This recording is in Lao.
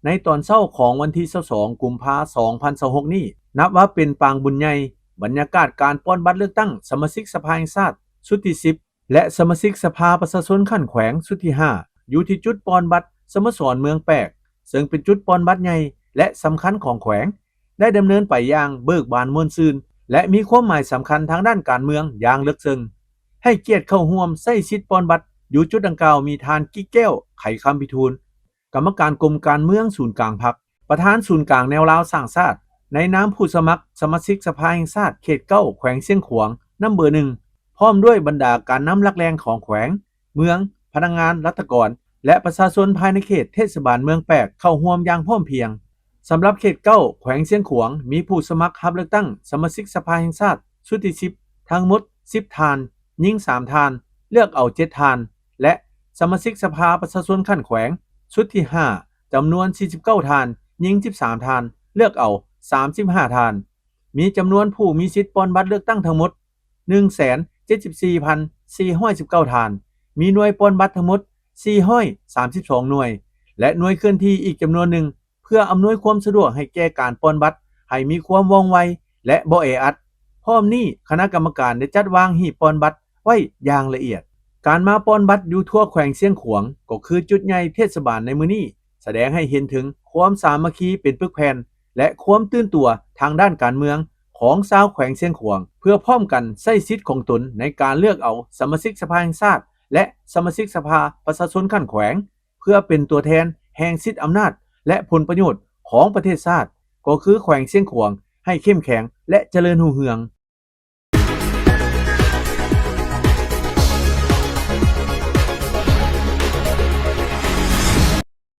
ໃນຕອນເຊົ້າຂອງວັນທີຊາວສອງ ກຸມພາ ສອງພັນຊາວຫົກນີ້ ນັບວ່າເປັນປາງບຸນໃຫຍ່. ບັນຍາກາດການປ່ອນບັດເລືອກຕັ້ງສະມາຊິກສະພາແຫ່ງຊາດຊຸດທີສິບ ແລະ ສະມາຊິກສະພາປະຊາຊົນຂັ້ນແຂວງຊຸດທີຫ້າ ຢູ່ທີ່ຈຸດປ່ອນບັດສະໂມສອນເມືອງແປກ, ເຊິ່ງເປັນຈຸດປ່ອນບັດໃຫຍ່ ແລະ ສຳຄັນຂອງແຂວງ, ໄດ້ດຳເນີນໄປຢ່າງເບີກບານມ່ວນຊື່ນ ແລະ ມີຄວາມໝາຍສຳຄັນທາງດ້ານການເມືອງຢ່າງເລິກເຊິ່ງ. ໃຫ້ກຽດເຂົ້າຮ່ວມໃຊ້ສິດປ່ອນບັດຢູ່ຈຸດດັ່ງກ່າວມີທ່ານ ກິແກ້ວ ໄຂຄຳພິທູນ, ກຳມະການກົມການເມືອງສູນກາງພັກ, ປະທານສູນກາງແນວລາວສ້າງຊາດ, ໃນນາມຜູ້ສະໝັກສະມາຊິກສະພາແຫ່ງຊາດເຂດເກົ້າ ແຂວງຊຽງຂວາງ ນຳເບີໜຶ່ງ ພ້ອມດ້ວຍບັນດາການນຳຫຼັກແຫຼ່ງຂອງແຂວງ, ເມືອງ, ພະນັກງານລັດຖະກອນ ແລະ ປະຊາຊົນພາຍໃນເຂດເທດສະບານເມືອງແປກເຂົ້າຮ່ວມຢ່າງພ້ອມພຽງ. ສຳລັບເຂດເກົ້າ ແຂວງຊຽງຂວາງ ມີຜູ້ສະໝັກຮັບເລືອກຕັ້ງສະມາຊິກສະພາແຫ່ງຊາດຊຸດທີສິບ ທັງໝົດສິບທ່ານ, ຍິງສາມທ່ານ, ເລືອກເອົາເຈັດທ່ານ ແລະ ສະມາຊິກສະພາປະຊາຊົນຂັ້ນແຂວງຊຸດທີຫ້າ ຈຳນວນສີ່ສິບເກົ້າທ່ານ, ຍິງສິບສາມທ່ານ, ເລືອກເອົາສາມສິບຫ້າທ່ານ. ມີຈຳນວນຜູ້ມີສິດປ່ອນບັດເລືອກຕັ້ງທັງໝົດ ໜຶ່ງແສນເຈັດສິບສີ່ພັນສີ່ຮ້ອຍສິບເກົ້າທ່ານ, ມີໜ່ວຍປ່ອນບັດທັງໝົດສີ່ຮ້ອຍສາມສິບສອງໜ່ວຍ ແລະ ໜ່ວຍເຄື່ອນທີ່ອີກຈຳນວນໜຶ່ງ ເພື່ອອຳນວຍຄວາມສະດວກໃຫ້ແກ່ການປ່ອນບັດໃຫ້ມີຄວາມວ່ອງໄວ ແລະ ບໍ່ແອອັດ. ພ້ອມນີ້ ຄະນະກຳມະການໄດ້ຈັດວາງຫີບປ່ອນບັດໄວ້ຢ່າງລະອຽດ. ການມາປ່ອນບັດຢູ່ທົ່ວແຂວງຊຽງຂວາງ ກໍຄືຈຸດໃຫຍ່ເທດສະບານໃນມື້ນີ້ ສະແດງໃຫ້ເຫັນເຖິງຄວາມສາມັກຄີເປັນປຶກແຜ່ນ ແລະ ຄວາມຕື່ນຕົວທາງດ້ານການເມືອງຂອງຊາວແຂວງຊຽງຂວາງ ເພື່ອພ້ອມກັນໃຊ້ສິດຂອງຕົນໃນການເລືອກເອົາສະມາຊິກສະພາແຫ່ງຊາດ ແລະ ສະມາຊິກສະພາປະຊາຊົນຂັ້ນແຂວງ ເພື່ອເປັນຕົວແທນແຫ່ງສິດອຳນາດ ແລະ ຜົນປະໂຫຍດຂອງປະເທດຊາດ ກໍຄືແຂວງຊຽງຂວາງໃຫ້ເຂັ້ມແຂງ ແລະ ຈະເລີນຮຸ່ງເຮືອງ.